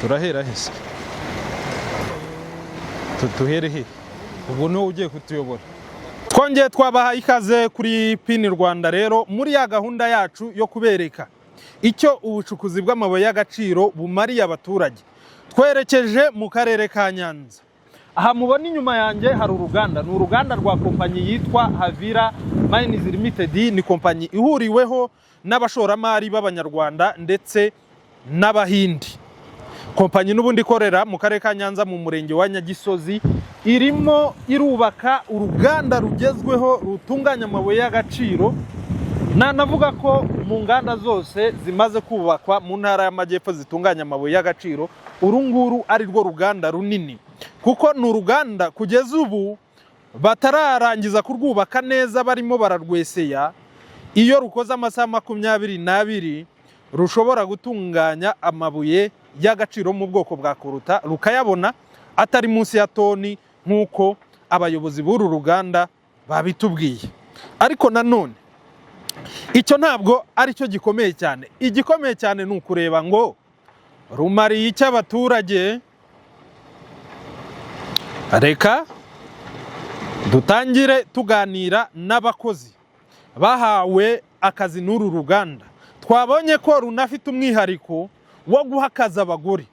Turahera hese? Tuhere he? Ubwo niwo ugiye kutuyobora. Twongeye twabahaye ikaze kuri Pini Rwanda. Rero muri ya gahunda yacu yo kubereka icyo ubucukuzi bw'amabuye y'agaciro bumariye abaturage, twerekeje mu karere ka Nyanza. Aha mubona inyuma yanjye hari uruganda, ni uruganda rwa kompanyi yitwa Havila Mines Limited. Ni kompanyi ihuriweho n'abashoramari b'Abanyarwanda ndetse n'Abahindi. Kompanyi n'ubundi ikorera mu karere ka Nyanza, mu murenge wa Nyagisozi, irimo irubaka uruganda rugezweho rutunganya amabuye y'agaciro. Nanavuga ko mu nganda zose zimaze kubakwa mu Ntara y'Amajyepfo zitunganya amabuye y'agaciro, uru nguru ari rwo ruganda runini, kuko ni uruganda kugeza ubu batararangiza kurwubaka neza, barimo bararweseya. Iyo rukoze amasaha 22, rushobora gutunganya amabuye y'agaciro mu bwoko bwa coltan, rukayabona atari munsi ya toni, nk'uko abayobozi b'uru ruganda babitubwiye. Ariko nanone icyo ntabwo ari cyo gikomeye cyane. Igikomeye cyane ni ukureba ngo rumariye icyo abaturage. Reka dutangire tuganira n'abakozi bahawe akazi n'uru ruganda. Twabonye ko runafite umwihariko wo guha akazi abagore.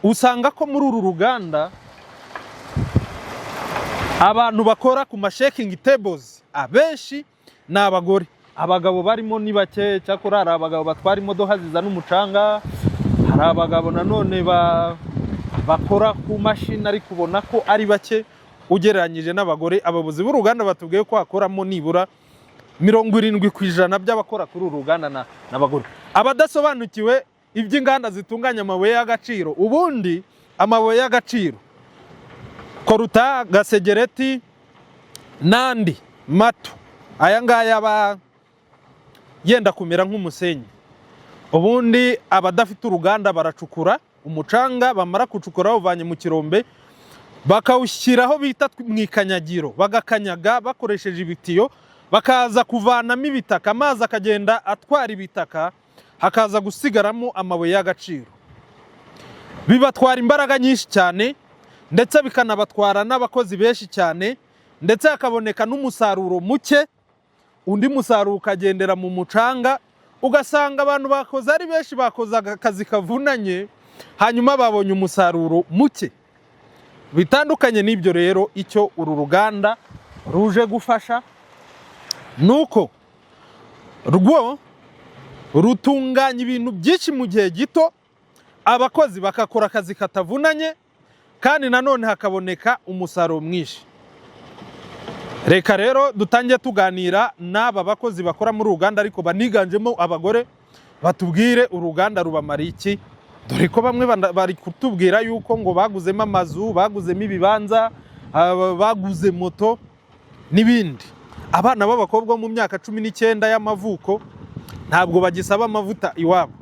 Usanga ko muri uru ruganda abantu bakora ku ma shaking tables abenshi ni abagore, abagabo barimo ni bake. Cyakora hari abagabo batwara imodoka zizana umucanga, hari abagabo nanone bakora ku mashini, ariko ubona ko ari bake ugereranyije n'abagore. Abayobozi b'uruganda batubwiye ko hakoramo nibura 70% by'abakora kuri uru ruganda n'abagore. Abadasobanukiwe iby'inganda zitunganya amabuye y'agaciro, ubundi amabuye y'agaciro, coltan, gasegereti n'andi mato, aya ngaya aba yenda kumera nk'umusenyi, ubundi abadafite uruganda baracukura umucanga. Bamara kucukura bawuvanye mu kirombe, bakawushyiraho bita mu ikanyagiro, bagakanyaga bakoresheje ibitiyo, bakaza kuvanamo ibitaka. Amazi akagenda atwara ibitaka, hakaza gusigaramo amabuye y'agaciro. Bibatwara imbaraga nyinshi cyane, ndetse bikanabatwara n'abakozi benshi cyane, ndetse hakaboneka n'umusaruro muke. Undi musaruro ukagendera mu mucanga, ugasanga abantu bakoze ari benshi, bakoze akazi kavunanye, hanyuma babonye umusaruro muke. Bitandukanye n'ibyo rero, icyo uru ruganda ruje gufasha ni uko rwo rutunganya ibintu byinshi mu gihe gito, abakozi bagakora akazi katavunanye, kandi nanone hakaboneka umusaruro mwinshi. Reka rero dutangiye tuganira n'aba bakozi bakora muri uruganda, ariko baniganjemo abagore, batubwire uruganda rubamara iki, dore ko bamwe bari kutubwira yuko ngo baguzemo amazu, baguzemo ibibanza, baguze moto n'ibindi. Abana b'abakobwa bo mu myaka 19 y'amavuko ntabwo bagisaba amavuta iwabo.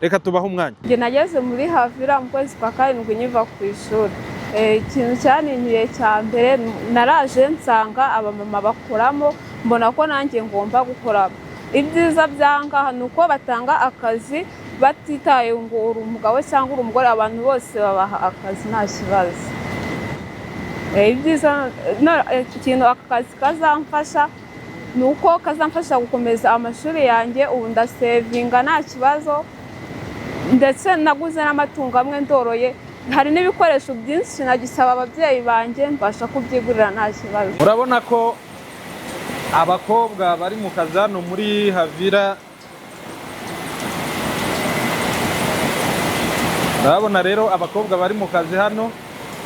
Reka tubahe umwanya. Njye nageze muri Havila mu kwezi kwa karindwi nkiva ku ishuri. Ikintu cyaninjiye cya mbere, naraje nsanga abamama bakoramo, mbona ko nanjye ngomba gukoramo. Ibyiza by'ahangaha ni uko batanga akazi batitaye ngo uri umugabo cyangwa uri umugore, abantu bose babaha akazi nta kibazo. Ibyiza, ikintu aka kazi kazamfasha ni uko kazamfasha gukomeza amashuri yanjye. Ubu ndasevinga nta kibazo, ndetse naguze n'amatungo amwe ndoroye. Hari n'ibikoresho byinshi nagisaba ababyeyi banjye, mbasha kubyigurira nta kibazo. Murabona ko abakobwa bari mu kazi hano muri Havila. Murabona rero abakobwa bari mu kazi hano.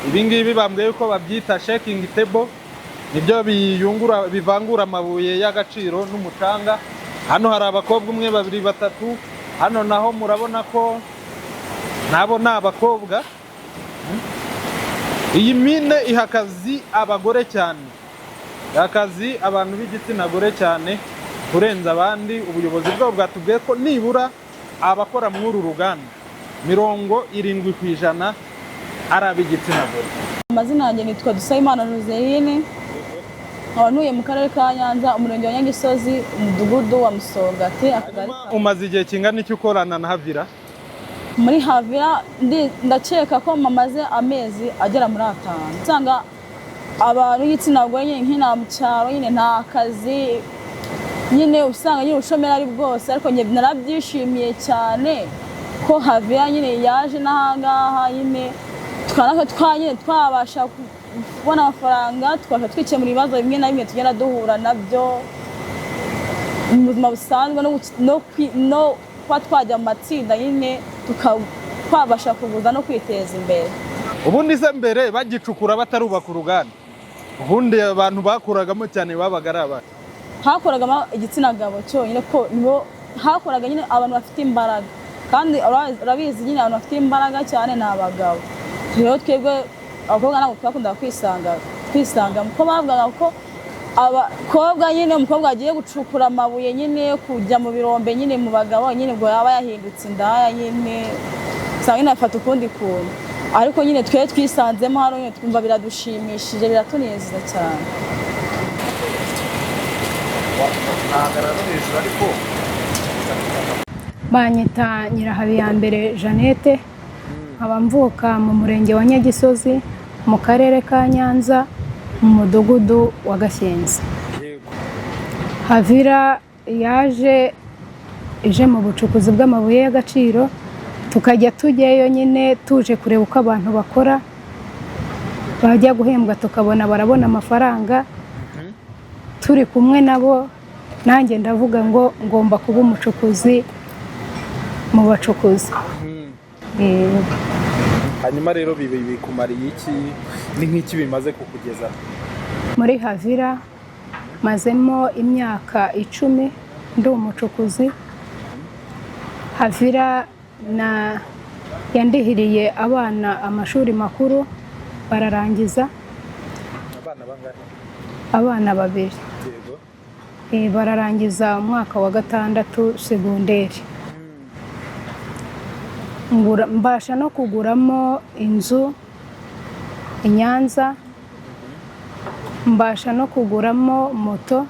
Ibi ngibi bambwiye ko babyita shaking table, nibyo biyungura, bivangura amabuye y'agaciro n'umucanga. Hano hari abakobwa umwe, babiri, batatu. Hano naho murabona ko nabo ni abakobwa. Iyi mine iha akazi abagore cyane, iha akazi abantu b'igitsina gore cyane kurenza abandi. Ubuyobozi bwabo bwatubwiye ko nibura abakora muri uru ruganda 70% ari ab'igitsina gore. Amazina yanjye nitwa Dusabimana Joseline, nkaba ntuye mu karere ka Nyanza, umurenge wa Nyagisozi, umudugudu wa Musongati, akagari ka Umaze igihe kingana iki ukorana na Havila? Muri Havira ndakeka ko mamaze amezi agera muri 5. Usanga abantu b'igitsina gore nyine nk'ina mu cyaro nyine nta kazi nyine, usanga nyine ubushomeri ari bwose, ariko njye narabyishimiye cyane ko Havira nyine yaje n'ahangaha nyine, tukaba nyine twabasha kubona amafaranga, tukabasha twikemura ibibazo bimwe na bimwe tugenda duhura nabyo mu buzima busanzwe, no kuba twajya mu matsinda nyine twabasha kuguza no kwiteza imbere. Ubundi se mbere bagicukura batarubaka uruganda, ubundi abantu bakuragamo cyane babaga ari abana? Hakoragamo igitsina gabo cyonyine, ko nibo hakoraga nyine abantu bafite imbaraga, kandi urabizi nyine abantu bafite imbaraga cyane ni abagabo. Rero twebwe abakobwa ntabwo twakundaga kwisanga kuko bavugaga ko abakobwa nyine, umukobwa agiye gucukura amabuye nyine, kujya mu birombe nyine mu bagabo nyine, ubwo yaba yahindutse indaya nyine, usanga nyine afata ukundi kuntu. Ariko nyine twe twisanzemo hano nyine, twumva biradushimishije, biratunezeza cyane. Banyita Nyirahabiyambere Jeannette, nkaba mvuka mu murenge wa Nyagisozi, mu karere ka Nyanza, mu mudugudu wa Gashyenzi. Havira yaje ije mu bucukuzi bw'amabuye y'agaciro, tukajya tujyayo nyine tuje kureba uko abantu bakora, bajya guhembwa tukabona barabona amafaranga, turi kumwe nabo. Nanjye ndavuga ngo ngomba kuba umucukuzi mu bacukuzi. Hanyuma rero bikumariye iki? Ni nk'iki bimaze kukugeza? Muri Havira mazemo imyaka 10 ndi umucukuzi. Havira na yandihiriye abana amashuri makuru bararangiza. Abana bangahe? Abana babiri. Yego. Bararangiza umwaka wa 6 segonderi. Mbasha no kuguramo inzu i Nyanza, mbasha no kuguramo moto.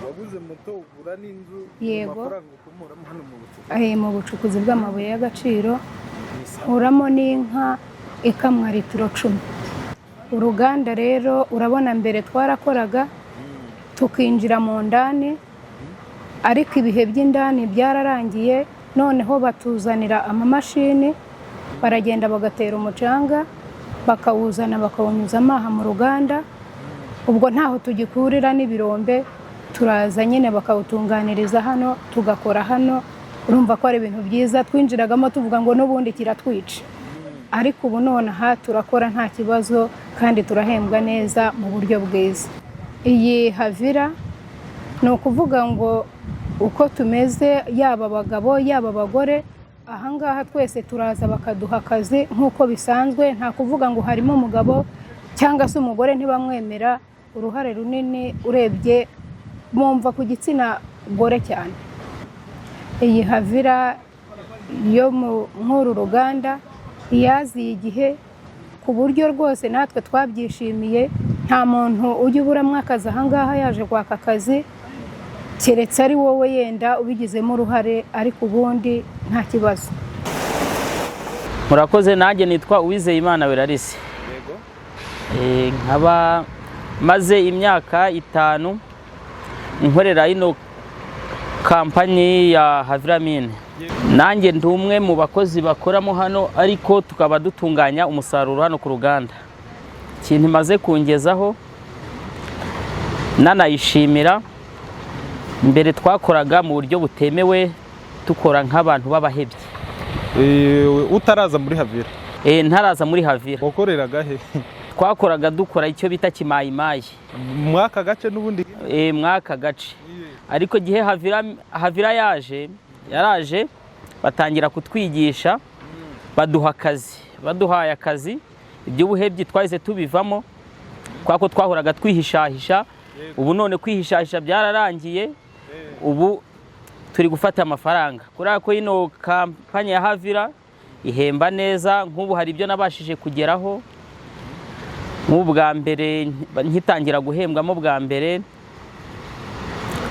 Waguze moto, ugura n'inzu mu Yego. mafaranga ukomoramo hano mu bucukuzi? Mu bucukuzi bw'amabuye y'agaciro. Nkuramo n'inka ikamwa litiro 10. Uruganda rero urabona, mbere twarakoraga tukinjira mu ndani, ariko ibihe by'indani byararangiye. Noneho batuzanira amamashini, baragenda bagatera umucanga, bakawuzana, bakawunyuzamo aha mu ruganda. Ubwo ntaho tugikurira n'ibirombe, turaza nyine bakawutunganiriza hano, tugakora hano. Urumva ko ari ibintu byiza. Twinjiragamo tuvuga ngo n'ubundi kiratwica, ariko ubu nonaha turakora nta kibazo, kandi turahembwa neza mu buryo bwiza. Iyi Havira ni ukuvuga ngo uko tumeze, yaba abagabo yaba abagore, ahangaha twese turaza bakaduha akazi nk'uko bisanzwe. Nta kuvuga ngo harimo umugabo cyangwa se umugore ntibamwemera. Uruhare runini urebye bumva ku gitsina gore cyane. Iyi Havira yo mw'uru ruganda yaziye igihe, ku buryo rwose natwe twabyishimiye. Nta muntu ujya uburamo akazi ahangaha yaje kwaka akazi, keretse ari wowe yenda ubigizemo uruhare, ariko ubundi nta kibazo. Murakoze. Nanjye nitwa Uwizeyimana Werarise. Nkaba maze imyaka 5 nkorera ino kampani ya Haviramine. Nanjye ndi umwe mu bakozi bakoramo hano, ariko tukaba dutunganya umusaruro hano ku ruganda. Ikintu imaze kungezaho nanayishimira, mbere twakoraga mu buryo butemewe, dukora nk'abantu b'abahebyi. Utaraza muri Havira? Ntaraza muri Havira. Wakoreraga he? Twakoraga dukora icyo bita kimayimayi. Mw'aka gace n'ubundi? Mw'aka gace, ariko gihe Havira yaje, yaraje batangira kutwigisha, baduha akazi. Baduhaye akazi, iby'ubuhebyi twahise tubivamo, kubera ko twahoraga twihishahisha. Ubu none kwihishahisha byararangiye, ubu turi gufata amafaranga, kubera ko ino kampani ya Havira ihemba neza. Nk'ubu hari ibyo nabashije kugeraho. Nk'ubu bwa mbere nkitangira guhembwamo, bwa mbere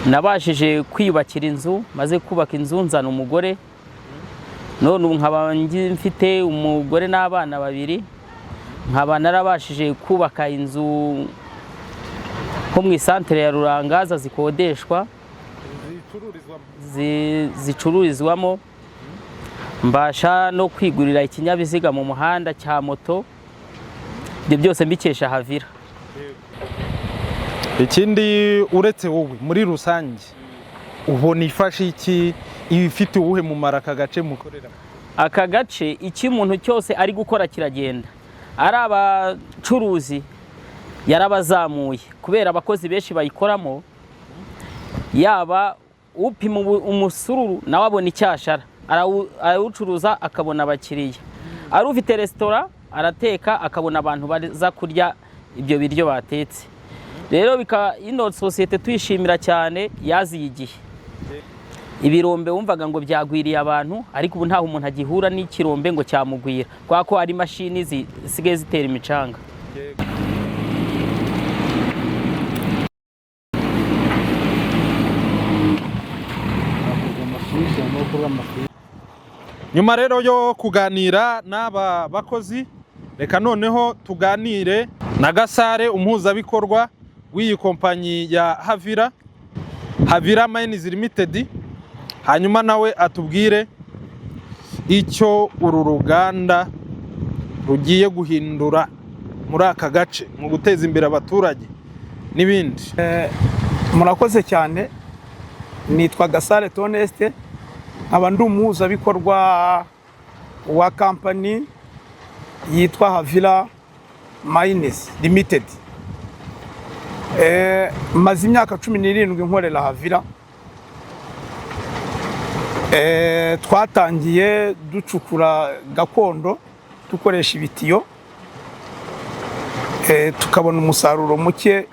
nabashije kwiyubakira inzu. Maze kubaka inzu, nzana umugore. None ubu nkaba mfite umugore n'abana babiri, nkaba narabashije kubaka inzu nko mu isantere ya Rurangaza zikodeshwa, zicururizwamo. Mbasha no kwigurira ikinyabiziga mu muhanda cya moto. Ibyo byose mbikesha Havira. Ikindi, uretse wowe, muri rusange ubona ifasha iki, ifite uwuhe mumaro aka gace mukorera? Aka gace, icyo umuntu cyose ari gukora kiragenda. Ari abacuruzi yarabazamuye kubera abakozi benshi bayikoramo, yaba upima umusururu nawe abona icyashara, arawucuruza akabona abakiriya, ari ufite resitora arateka akabona abantu baza kurya ibyo biryo batetse. Rero bikaba ino sosiyete tuyishimira cyane, yaziye igihe. Ibirombe wumvaga ngo byagwiriye abantu, ariko ubu ntaho umuntu agihura n'ikirombe ngo cyamugwira, kubera ko hari imashini zisigaye zitera imicanga. Nyuma rero yo kuganira n'aba bakozi, reka noneho tuganire na Gasare, umuhuzabikorwa w'iyi kompanyi ya Havira, Havira Mines Limited, hanyuma nawe atubwire icyo uru ruganda rugiye guhindura muri aka gace mu guteza imbere abaturage n'ibindi. Murakoze cyane. Nitwa Gasare Toneste, nkaba ndi umuhuzabikorwa wa kampani yitwa Havira Mines Limited. Maze imyaka 17 nkorera Havira. Twatangiye ducukura gakondo dukoresha ibitiyo, tukabona umusaruro muke.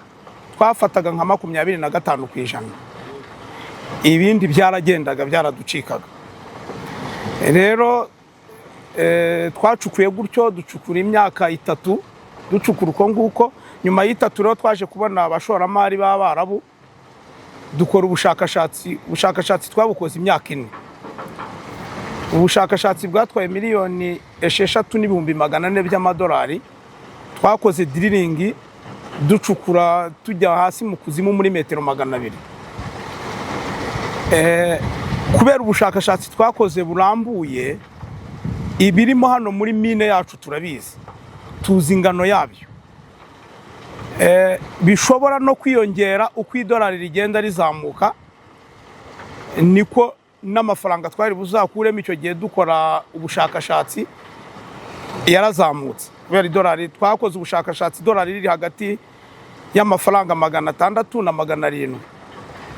Twafataga nka 25%, ibindi byaragendaga byaraducikaga. Rero twacukuye gutyo, ducukura imyaka 3 ducukura uko nguko. Nyuma y'itatu rero twaje kubona abashoramari b'Abarabu, dukora ubushakashatsi. Ubushakashatsi twabukoze imyaka 4. Ubushakashatsi bwatwaye 6,400,000 by'amadolari. Twakoze drilling, ducukura tujya hasi mu kuzimu muri metero 200. Kubera ubushakashatsi twakoze burambuye, ibirimo hano muri mine yacu turabizi, tuzi ingano yabyo. Bishobora no kwiyongera uko idolari rigenda rizamuka, niko n'amafaranga twari buzakuremo icyo gihe dukora ubushakashatsi yarazamutse kubera idolari. Twakoze ubushakashatsi idolari riri hagati y'amafaranga 600 na 700,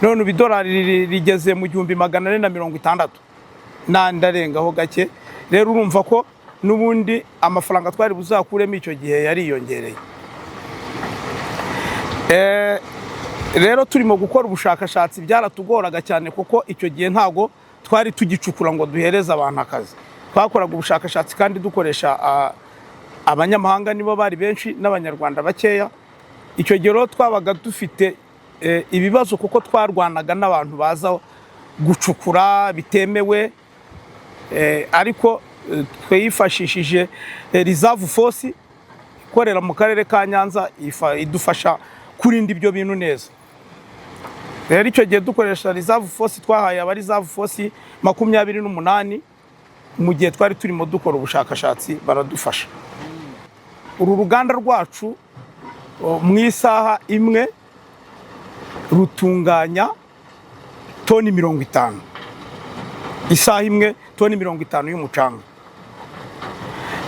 none ubu idolari rigeze mu 1460 n'andi arengaho gake. Rero urumva ko n'ubundi amafaranga twari buzakuremo icyo gihe yariyongereye. Rero turimo gukora ubushakashatsi byaratugoraga cyane, kuko icyo gihe ntabwo twari tugicukura ngo duhereze abantu akazi. Twakoraga ubushakashatsi kandi dukoresha abanyamahanga, nibo bari benshi n'Abanyarwanda bakeya. Icyo gihe rero twabaga dufite ibibazo, kuko twarwanaga n'abantu baza gucukura bitemewe. Ariko twifashishije reserve force ikorera mu karere ka Nyanza, idufasha kurinda ibyo bintu neza. Rero icyo gihe dukoresha reserve force, twahaye aba reserve force 28 mu gihe twari turimo dukora ubushakashatsi, baradufasha. Uru ruganda rwacu mu isaha imwe rutunganya toni 50, isaha imwe toni 50 y'umucanga.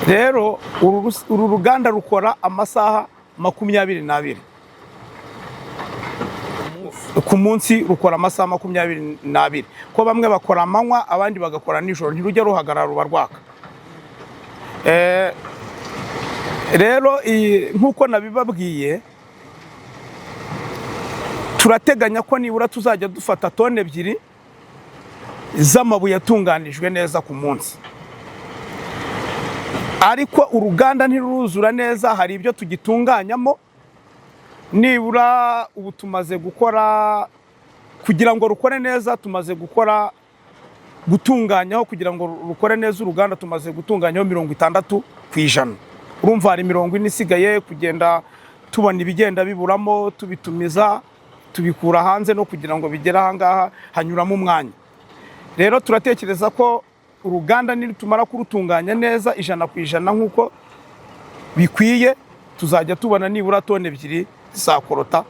Rero uru ruganda rukora amasaha 22 ku munsi, rukora amasaha 22, ko bamwe bakora amanywa abandi bagakora nijoro, ntirujya ruhagarara, ruba rwaka. Rero nk'uko nabibabwiye, turateganya ko nibura tuzajya dufata toni 2 z'amabuye atunganijwe neza ku munsi, ariko uruganda ntiruruzura neza, hari ibyo tugitunganyamo. Nibura ubu tumaze gukora, kugira ngo rukore neza, tumaze gukora Gutunganyaho kugira ngo rukore neza uruganda, tumaze gutunganyaho 60%. Urumva hari 40 isigaye, kugenda tubona ibigenda biburamo, tubitumiza, tubikura hanze, no kugira ngo bigere ahangaha hanyuramo umwanya. Rero turatekereza ko uruganda nitumara kurutunganya neza 100% nk'uko bikwiye, tuzajya tubona nibura toni 2 za coltan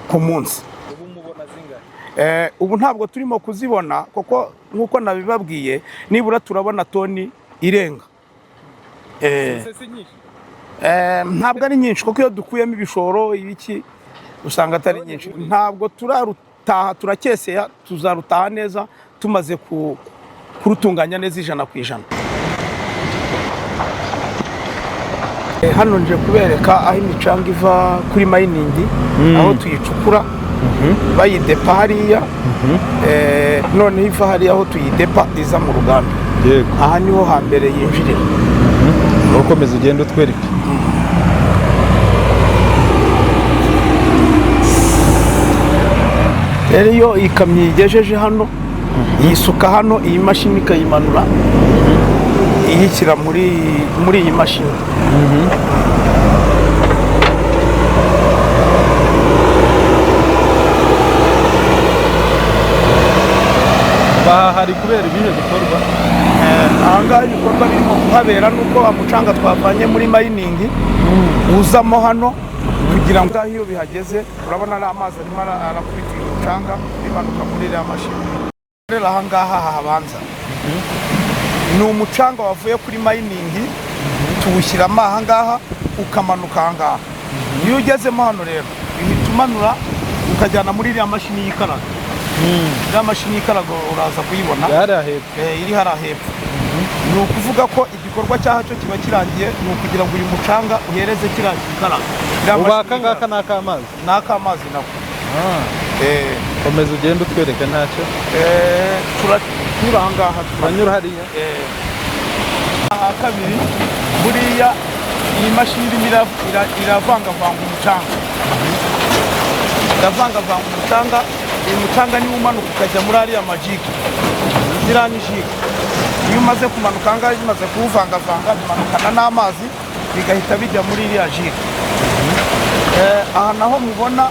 ku munsi. Ubu mubona zingahe? Ubu ntabwo turimo kuzibona, kuko nk'uko nabibabwiye, nibura turabona toni irenga. Ese si nyinshi? Ntabwo ari nyinshi, kuko iyo dukuyemo ibishoro, ibiki, usanga atari nyinshi. Ntabwo turarutaha, turakeseya. Tuzarutaha neza tumaze kurutunganya neza 100%. Hano nje kubereka aho imicanga iva kuri mining, aho tuyicukura bayidepa hariya. Noneho iva hariya aho tuyidepa iza mu ruganda. Aha niho hambere yinjirira. Ukomeza ugenda utwereke. Rero iyo ikamyo igejeje hano, yisuka hano, iyi mashini ikayimanura, iyishyira muri iyi mashini. Aha hari kubera ibihe bikorwa? Ahangaha ibikorwa birimo kuhabera ni uko umucanga twavanye muri mining uzamo hano, kugira ngo iyo bihageze, urabona ari amazi arimo arakubita uyu mucanga, bimanuka muri iriya mashini. Rero ahangaha habanza ni umucanga wavuye kuri mining, tuwushyiramo ahangaha, ukamanuka ahangaha. Iyo ugezemo hano rero, uhita umanura ukajyana muri iriya mashini y'ikaraga. Iriya mashini y'ikaraga uraza kuyibona. Hariya hepfo? Iri hariya hepfo. Ni ukuvuga ko igikorwa cyaha cyo kiba kirangiye, ni ukugira ngo uyu mucanga uhereze kiriya gikaraga. Iriya Ubu mashini aka ngaka y'ikaraga. Ni ak'amazi? Ni ak'amazi nako. Komeza ugende utwereke, ntacyo. Turanyura ahangaha. Turanyura hariya. Aha kabiri, buriya iyi mashini irimo iravangavanga umucanga, iravangavanga umucanga. Uyu mucanga niwo umanuka ukajya muri ariya majigi. Ziriya ni jig. Iyo umaze kumanuka ahangaha, bimaze kuwuvangavanga, bimanukana n'amazi, bigahita bijya muri iriya jig. Aha naho mubona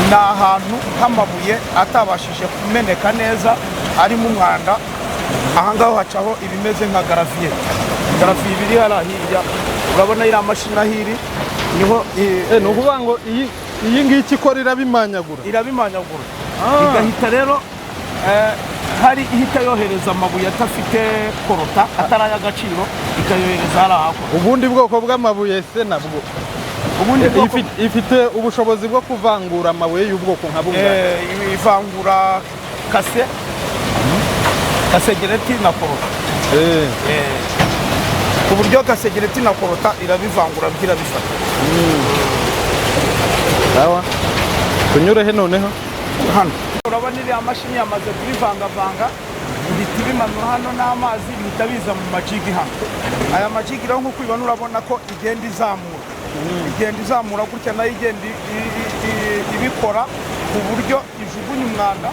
ni ahantu h'amabuye atabashije kumeneka neza, arimo umwanda. Aha ngaho hacaho ibimeze nka gravier. Gravier biri hariya hirya, urabona iriya mashini aho iri, niho Ni ukuvuga ngo iyi ngiyi icyo ikora, irabimanyagura? Irabimanyagura, igahita rero hari ihita yohereza amabuye adafite coltan, atari ay'agaciro, ikayohereza hariya hakurya. Ubundi bwoko bw'amabuye se nabwo? Ubundi bwoko. Ifite ubushobozi bwo kuvangura amabuye y'ubwoko nka bumwe? Ivangura cassoulet na coltan. Ku buryo cassoulet na coltan irabivangura, irabifata. Sawa, tunyure he noneho? Hano urabona iriya mashini yamaze kubivangavanga, bihita ibimanura hano n'amazi, bihita biza mu majigi hano. Aya majigi rero, nk'uko ubibona, urabona ko igenda izamura, igenda izamura gutya, nayo igenda ibikora ku buryo ijugunya umwanda,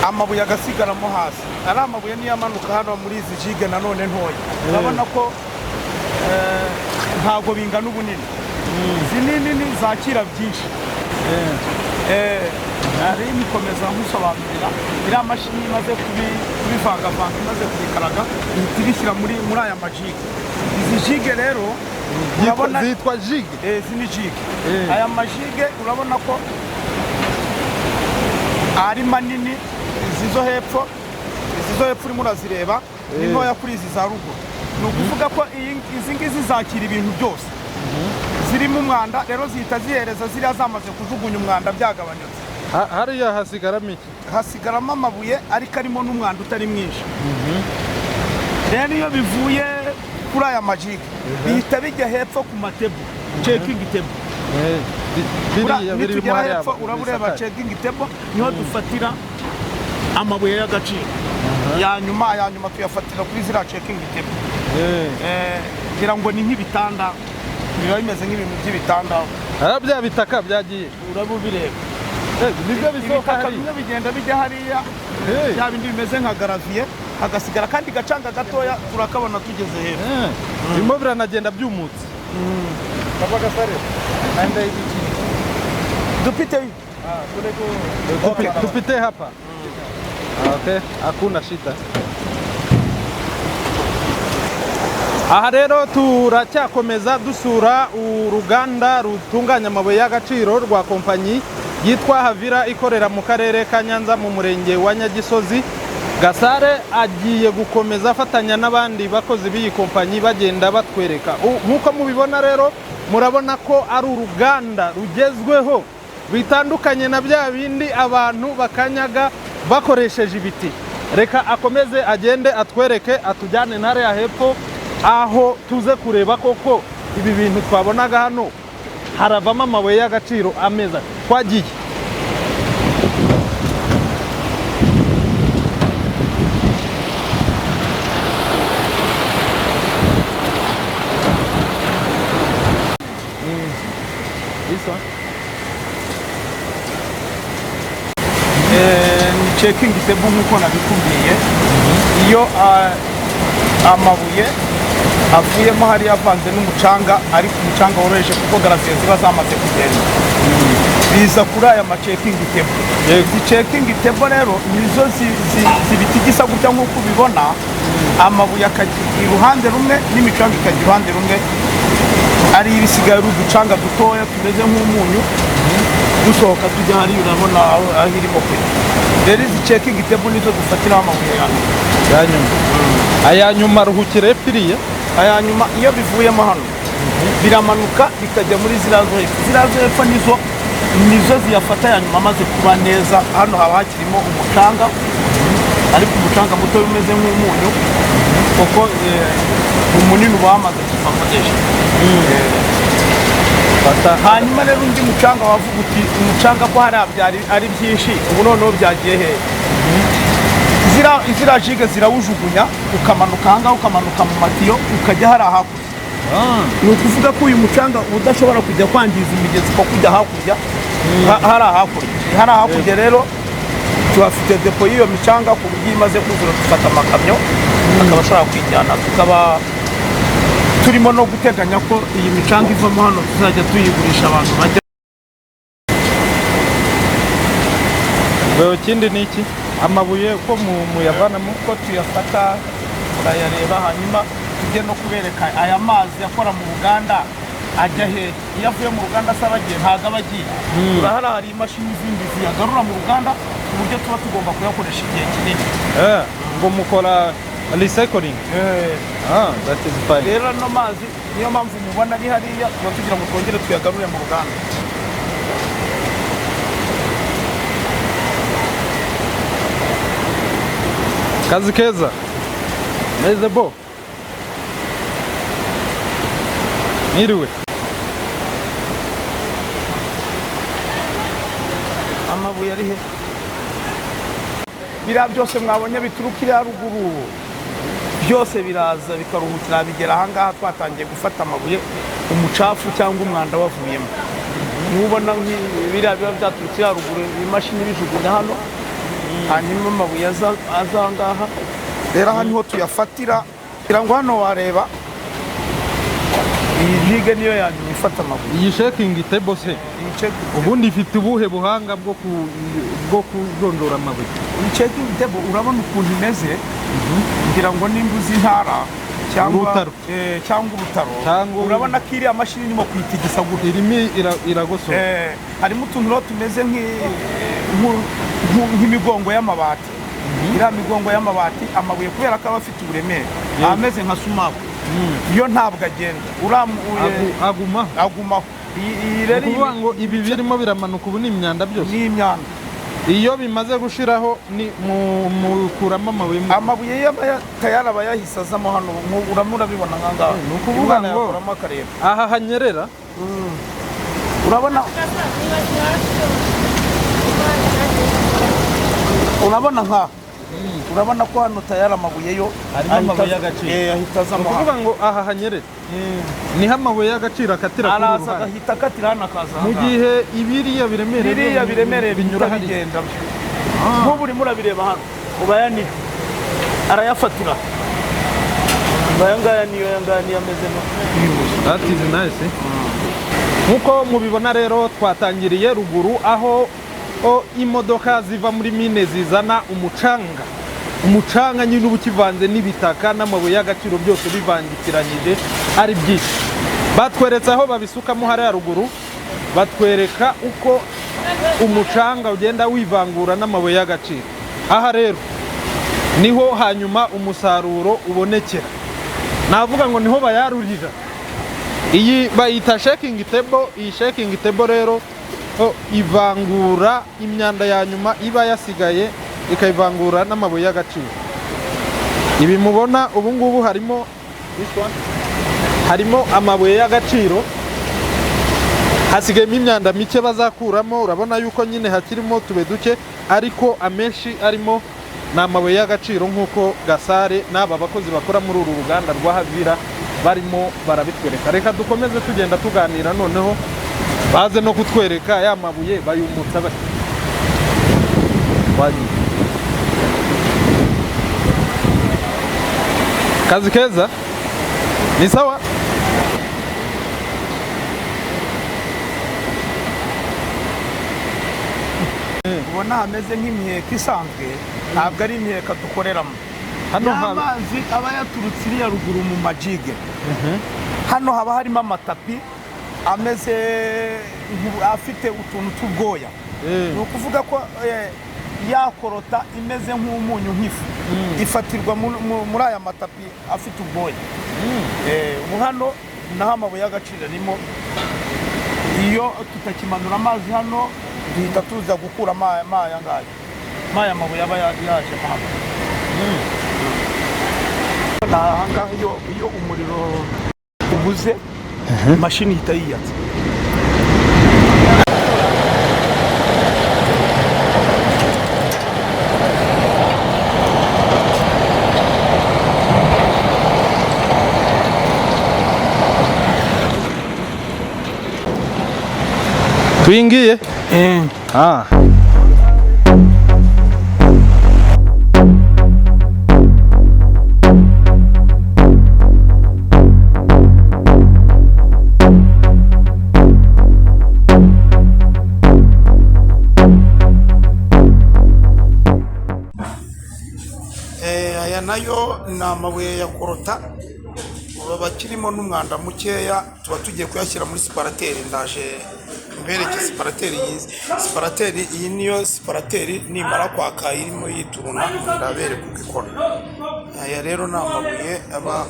amabuye agasigaramo hasi. Ari amabuye niyo amanuka hano muri izi jige nanone ntoya. Urabona ko ntabwo bingana ubunini. Izi ni nini, zakira byinshi. Nari nikomeza nkusobanurira. Iriya mashini imaze kubivangavanga, imaze kubikaraga, ihita ibishyira muri aya majige. Izi jige rero urabona Zitwa jige? Izi ni jige. Aya majige urabona ko ari manini. Izi zo hepfo, izi zo hepfo urimo urazireba, ni ntoya kuri izi za ruguru. Ni ukuvuga ko izi ngizi zakira ibintu byose zirimo umwanda. Rero zihita zihereza ziriya zamaze kujugunya umwanda, byagabanyutse. Hariya hasigaramo iki? Hasigaramo amabuye, ariko arimo n'umwanda utari mwinshi. Rero iyo bivuye kuri aya majige, bihita bijya hepfo ku ma table, checking table. Biriya birimo Nitugera hariya hepfo uraba ureba bisakaye. checking table, niho dufatira amabuye y'agaciro ya nyuma. Aya nyuma tuyafatira kuri ziriya checking table. Ngira ngo ni nk'ibitanda, biba bimeze nk'ibintu by'ibitanda. Hariya bya bitaka byagiye. Uraba ubireba. Nibyo bisohoka Ibitaka hariya. bimwe bigenda bijya hariya, bya bindi bimeze nka gravier, hagasigara akandi gacanga gatoya, turakabona tugeze hepfo. Birimo biranagenda byumutse. Papa Gasare, naenda hivi chini. Dupite. Ah, kule ko. Okay. Tupite hapa. Okay, hakuna shida. Aha rero turacyakomeza dusura uruganda rutunganya amabuye y'agaciro rwa kompanyi yitwa Havira ikorera mu karere ka Nyanza mu murenge wa Nyagisozi. Gasare agiye gukomeza afatanya n'abandi bakozi b'iyi kompanyi bagenda batwereka. Nk'uko mubibona rero, murabona ko ari uruganda rugezweho bitandukanye na bya bindi abantu bakanyaga bakoresheje ibiti. Reka akomeze agende atwereke, atujyane ntare ya hepfo aho tuze kureba koko ibi bintu twabonaga hano haravamo amabuye y'agaciro ameza. Twagiye. This one. Ni shaking table nk'uko nabikubwiye. Iyo amabuye avuyemo hariya avanze n'umucanga, ariko umucanga woroheje kuko gravier ziba zamaze kugenda, biza kuri aya ma shaking table. Izi shaking table rero nizo zibitigisa gutya nk'uko ubibona, amabuye akajya iruhande rumwe n'imicanga ikajya iruhande rumwe, ari ibisigaye ari uducanga dutoya tumeze nk'umunyu dusohoka tujya hariya. Urabona aho irimo kujya. Rero izi shaking table nizo dufatiraho amabuye ya nyuma. Ya nyuma, aya nyuma ruhukire epfiriye. Aya nyuma iyo bivuyemo hano biramanuka bikajya muri ziriya zo hepfo. Ziriya zo hepfo nizo ziyafata ya nyuma amaze kuba neza. Hano haba hakirimo umucanga, ariko umucanga muto umeze nk'umunyu, kuko umunini uba wamaze kuvamo déjà. Fata. Hanyuma rero undi mucanga, wavuga uti umucanga ko hariya byari ari byinshi, ubu noneho byagiye hehe? Ziriya jige zirawujugunya, ukamanuka ahangaha, ukamanuka mu matiyo, ukajya hariya hakurya. Ni ukuvuga ko uyu mucanga udashobora kujya kwangiza imigezi kuko kujya hakurya, hariya hakurya. Hariya hakurya rero tuhafite depo y'iyo micanga, ku buryo iyo imaze kuzura dufata amakamyo akaba ashobora kuyijyana. Tukaba turimo no guteganya ko iyi micanga ivamo hano tuzajya tuyigurisha abantu bajya Ubwo ikindi ni iki? Amabuye uko muyavanamo? Uko tuyafata turayareba, hanyuma tujye no kubereka aya mazi akora mu ruganda ajya hehe. Iyo avuye mu ruganda asaba agiye, ntabwo aba agiye. Urahara hari imashini zindi ziyagarura mu ruganda, ku buryo tuba tugomba kuyakoresha igihe kinini. Ngo mukora recycling? Ah, that is fine. Rero ano mazi niyo mpamvu mubona ari hariya, tuba tugira ngo twongere tuyagarure mu ruganda. Kazi keza meze bo niriwe. Amabuye ari he? Biriya byose mwabonye bituruka iriya ruguru byose biraza bikaruhukira, bigera ahangaha twatangiye gufata amabuye, umucafu cyangwa umwanda wavuyemo. Nubona biriya biba byaturutse iriya ruguru, imashini bijugunya hano, hanyuma amabuye aza ahangaha. Rero aha niho tuyafatira. Kugira ngo hano wareba, iyi jige niyo yanyuma ifata amabuye. Iyi shaking table se Iyi ubundi ifite ubuhe buhanga bwo kujonjora amabuye? Iyi shaking table urabona ukuntu imeze, ngira ngo nimba uzi intara cyangwa Urutaro. Cyangwa urutaro, urabona ko iriya mashini irimo kuyitigisa gutya. Irimo iragosora. Harimo utuntu rero tumeze nk'imigongo y'amabati. Iriya migongo y'amabati, amabuye kubera ko aba afite uburemere, ameze nka sumaku, yo ntabwo agenda. Agumaho. Agumaho. Iyi Ni rero ukuvuga ngo ibi birimo biramanuka ubu ni imyanda byose? Ni imyanda. Iyo bimaze gushiraho ni mukuramo amabuye Amabuye tayari aba yahise azamo hano, uramo urabibona nkangaha. Ni ukuvuga Umwana yakuramo akareba. Aha hanyerera. Urabona nkaha. Urabona ko hano tayari amabuye yo Harimo amabuye y'agaciro. Ahita Ni azamo ukuvuga hano. ngo aha hanyerera niho amabuye y'agaciro akatira kuri uru Araza ruhande. agahita akatira hano, akaza Mu ahangaha. gihe ibiriya biremereye Biriya biremereye binyura binyura hariya. bigenda. Nk'ubu urimo urabireba hano, ubu aya niyo arayafatira. Ubu aya ngaya niyo, aya ngaya niyo ameze no That is nice. Nkuko mubibona rero, twatangiriye ruguru aho imodoka ziva muri mine zizana umucanga. Umucanga nyine uba ukivanze n'ibitaka n'amabuye y'agaciro, byose bivangikiranyije ari byinshi. Batweretse aho babisukamo hariya ruguru, batwereka uko umucanga ugenda wivangura n'amabuye y'agaciro. Aha rero niho hanyuma umusaruro ubonekera, navuga ngo niho bayarurira. Iyi bayita shaking table. Iyi shaking table rero ivangura imyanda ya nyuma iba yasigaye, ikayivangura n'amabuye y'agaciro. Ibi mubona ubu ngubu harimo, this one, harimo amabuye y'agaciro, hasigayemo imyanda mike bazakuramo. Urabona yuko nyine hakirimo tube duke, ariko amenshi arimo ni amabuye y'agaciro, nk'uko Gasare n'aba bakozi bakora muri uru ruganda rwa Havira barimo barabitwereka. Reka dukomeze tugenda tuganira, noneho baze no kutwereka ya mabuye bayumutsa bate. Twagiye. Kazi keza ni sawa. Ubona hameze nk'imiheka isanzwe, ntabwo ari imiheka dukoreramo. Hano Ya mazi aba yaturutse iriya ruguru mu majige. Hano haba harimo amatapi ameze afite utuntu tw'ubwoya. Ni ukuvuga ko ya korota imeze nk'umunyu, nk'ifu, ifatirwa muri aya matapi afite ubwoya. Ubu hano naho amabuye y'agaciro arimo. Iyo tutakimanura amazi hano, duhita tuza gukura aya ngaya, aya mabuye aba yajemo hano. Ni aha ngaha, iyo umuriro ubuze, imashini ihita yiyatsa. Tuingie. Ah. Aya nayo ni amabuye ya korota, ubu bakirimo n'umwanda mukeya, tuba tugiye kuyashyira muri séparateur. Ndaje mbereke séparateur. Iyi séparateur, iyi niyo séparateur. Nimara kwaka irimo yituruna, ndabereka uko ikora. Aya rero ni amabuye aba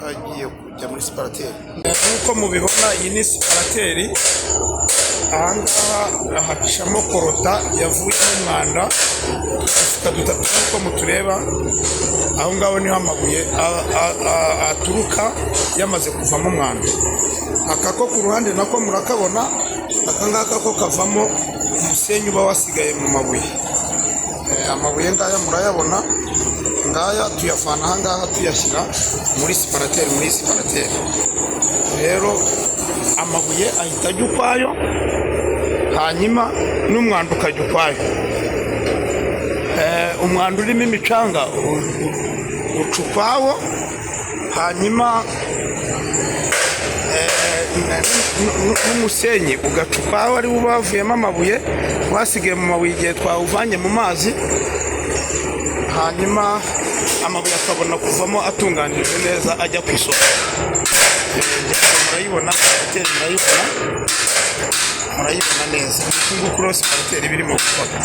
agiye kujya muri séparateur. Nk'uko mubibona, iyi ni séparateur. Ahangaha hacamo korota yavuyemo umwanda, udufuka dutatu nk'uko mutureba aho ngaho, niho amabuye aturuka yamaze kuvamo umwanda. Aka ko ku ruhande nako murakabona, aka ngaka ko kavamo umusenyi uba wasigaye mu mabuye. Amabuye ngaya murayabona, ngaya tuyavana aha ngaha tuyashyira muri séparateur. Muri séparateur rero amabuye ahita ajya ukwayo, hanyuma n'umwanda ukajya ukwayo. Umwanda urimo imicanga uca ukwawo, hanyuma n'umusenyi ugaca ukwawo, ari wo bavuyemo amabuye, wasigaye mu mabuye igihe twawuvanye mu mazi, hanyuma amabuye akabona kuvamo atunganijwe neza ajya ku isoko. Murayibona séparateur, murayibona, murayibona neza. Uku nguku rero séparateur birimo gukora.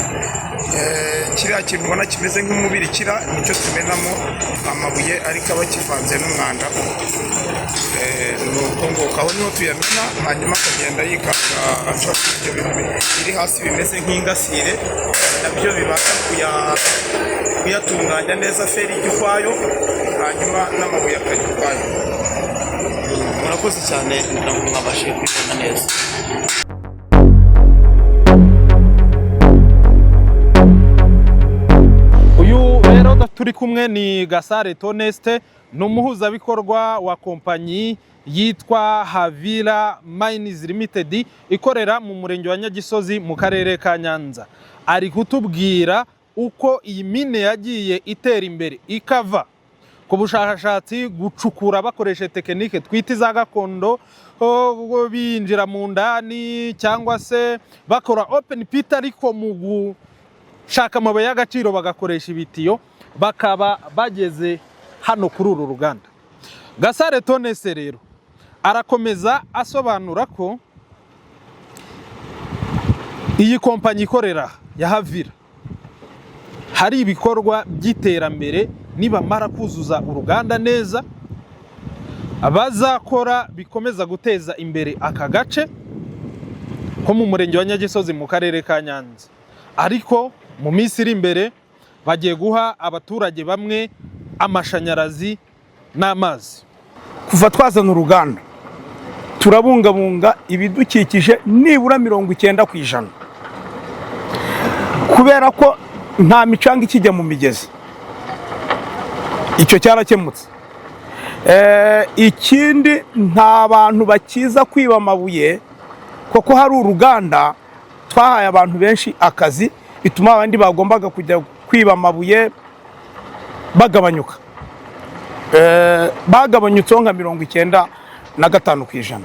Kiriya kintu ubona kimeze nk'umubirikira nicyo tumenamo amabuye, ariko aba kivanze n'umwanda. Ni uko nguko, aho niho tuyamena, hanyuma akagenda yikanga aca ibyo bintu biri hasi bimeze nk'ingasire, nabyo bibasha kuyatunganya neza. Feri ijya ukwayo, hanyuma n'amabuye akajya ukwayo. Murakoze cyane, ngira ngo mwabashije kubibona neza. Uyu Turi kumwe ni Gasare Toneste, ni umuhuzabikorwa wa kompanyi yitwa Havila Mines Limited ikorera mu murenge wa Nyagisozi mu karere ka Nyanza. Ari kutubwira uko iyi mine yagiye itera imbere, ikava ku bushakashatsi, gucukura bakoresheje tekinike twita iza gakondo, binjira mu ndani cyangwa se bakora open pit, ariko mu gushaka amabuye y'agaciro bagakoresha ibitiyo, bakaba bageze hano kuri uru ruganda. Gasare Tonese rero arakomeza asobanura ko iyi kompanyi ikorera ya Havila hari ibikorwa by'iterambere nibamara kuzuza uruganda neza bazakora, bikomeza guteza imbere aka gace ko mu murenge wa Nyagisozi mu karere ka Nyanza. Ariko mu minsi iri imbere bagiye guha abaturage bamwe amashanyarazi n'amazi. Kuva twazana uruganda, turabungabunga ibidukikije nibura 90%, kubera ko nta micanga ikijya mu migezi. Icyo cyarakemutse. Ikindi, nta bantu bakiza kwiba amabuye kuko hari uruganda. Twahaye abantu benshi akazi, bituma abandi bagombaga kujya kwiba amabuye bagabanyuka. Bagabanyutseho nka 95%.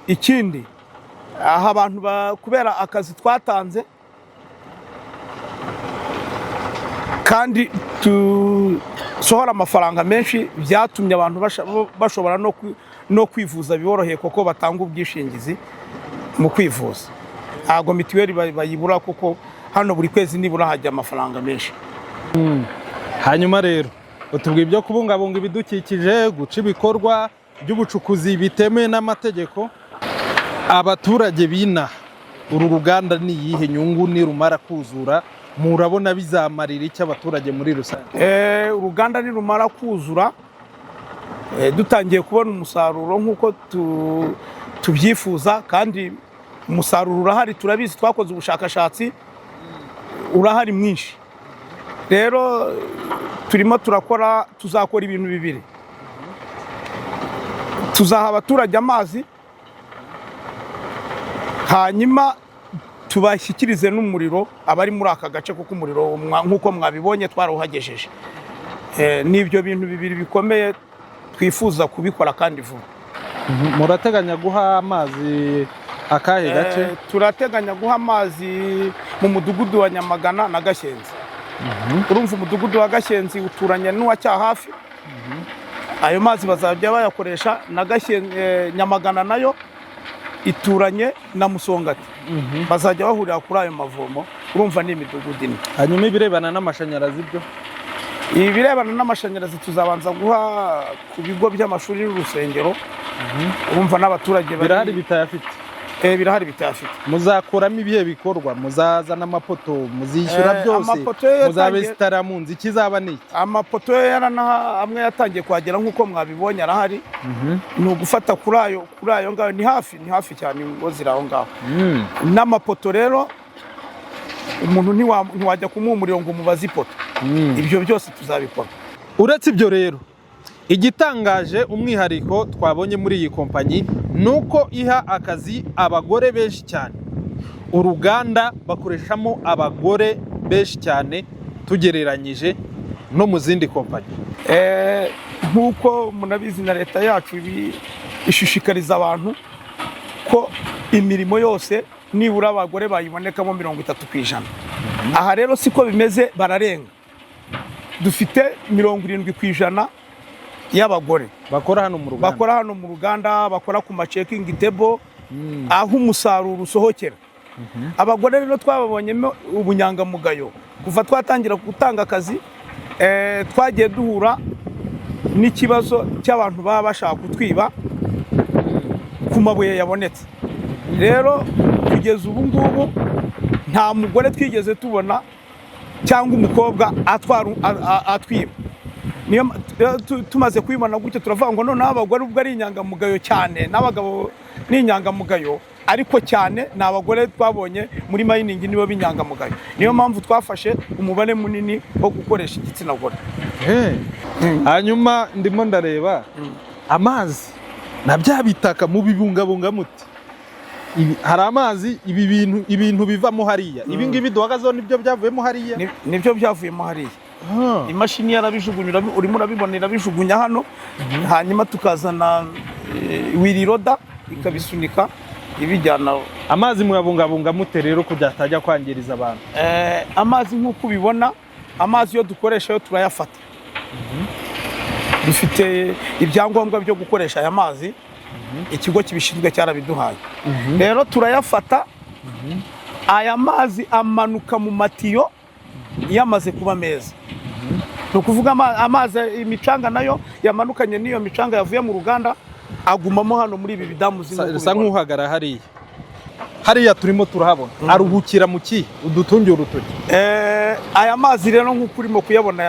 Ikindi, aha abantu kubera akazi twatanze kandi dusohora amafaranga menshi, byatumye abantu bashobora no kwivuza biboroheye, kuko batanga ubwishingizi mu kwivuza. Ntabwo mituweli bayibura, kuko hano buri kwezi nibura hajya amafaranga menshi. Hanyuma rero utubwira ibyo kubungabunga ibidukikije, guca ibikorwa by'ubucukuzi bitemewe n'amategeko. Abaturage bina uru ruganda, ni iyihe nyungu nirumara kuzura murabona bizamarira icyo abaturage muri rusange? Uruganda nirumara kuzura, dutangiye kubona umusaruro nk'uko tubyifuza, kandi umusaruro urahari, turabizi, twakoze ubushakashatsi, urahari mwinshi. Rero turimo turakora, tuzakora ibintu bibiri: tuzaha abaturage amazi, hanyuma tubashyikirize n'umuriro abari muri aka gace, kuko umuriro nk'uko mwabibonye twarawuhagejeje. Ni ibyo bintu bibiri bikomeye twifuza kubikora kandi vuba. Murateganya guha amazi akahe gace? Turateganya guha amazi mu mudugudu wa Nyamagana na Gashyenzi. Urumva, umudugudu wa Gashyenzi uturanye n'uwa Cyahafi, ayo mazi bazajya bayakoresha na Gashyenzi. Nyamagana nayo ituranye na Musongati, bazajya bahurira kuri ayo mavomo. Urumva ni imidugudu ine. Hanyuma ibirebana n'amashanyarazi byo? Ibirebana n'amashanyarazi, tuzabanza guha ku bigo by'amashuri n'urusengero. Urumva n'abaturage Birahari bitayafite? Birahari bitayafite. Muzakuramo ibihe bikorwa? Muzazana amapoto? Muzishyura byose? Amapoto yo yatangiye- Muzabesitara mu nzu? Ikizaba ni iki? Amapoto yo amwe yatangiye kuhagera, nk'uko mwabibonye arahari. Ni ugufata kuri ayo ngayo, ni hafi cyane, ingo ziri aho ngaho. N'amapoto rero, umuntu ntiwajya kumuha umuriro ngo umubaze ipoto. Ibyo byose tuzabikora. Uretse ibyo rero, igitangaje, umwihariko twabonye muri iyi kompanyi ni uko iha akazi abagore benshi cyane. Uruganda bakoreshamo abagore benshi cyane tugereranyije no mu zindi kompanyi. Nk'uko munabizi, na leta yacu ishishikariza abantu ko imirimo yose nibura abagore bayibonekamo 30%. Aha rero siko bimeze, bararenga. Dufite 70% y'abagore bakora hano mu ruganda. Bakora hano mu ruganda, bakora ku ma checking table, aho umusaruro usohokera. Abagore rero twababonyemo ubunyangamugayo. Kuva twatangira gutanga akazi, twagiye duhura n'ikibazo cy'abantu baba bashaka kutwiba ku mabuye yabonetse. Rero kugeza ubu ngubu nta mugore twigeze tubona cyangwa umukobwa atwara atwiba. Niyo rero tumaze kubibona gutyo, turavuga ngo noneho abagore ubwo ari inyangamugayo cyane n'abagabo. ni inyangamugayo, ariko cyane ni abagore twabonye muri mining nibo b'inyangamugayo. Niyo mpamvu twafashe umubare munini wo gukoresha igitsina gore. Hanyuma ndimo ndareba amazi na bya bitaka mubibungabunga muti? Hari amazi, ibi bintu, ibintu bivamo hariya, ibi ngibi duhagazeho nibyo byavuyemo hariya? Nibyo byavuyemo hariya. Imashini yarabijugunya, urimo urabibona, irabijugunya hano, hanyuma tukazana wheel loader ikabisunika ibijyana. Amazi muyabungabunga mute rero kugira atajya kwangiriza abantu? Amazi nk'uko ubibona, amazi yo dukoresha yo turayafata. Dufite ibyangombwa byo gukoresha aya mazi, ikigo kibishinzwe cyarabiduhaye. Rero turayafata. Aya mazi amanuka mu matiyo yamaze kuba meza. Ni ukuvuga amazi, imicanga nayo yamanukanye n'iyo micanga yavuye mu ruganda agumamo hano muri ibi bidamu. Sa nk'uhagara hariya, hariya turimo turahabona, aruhukira mu kihe? Udutunge urutoki. Aya mazi rero nk'uko urimo kuyabona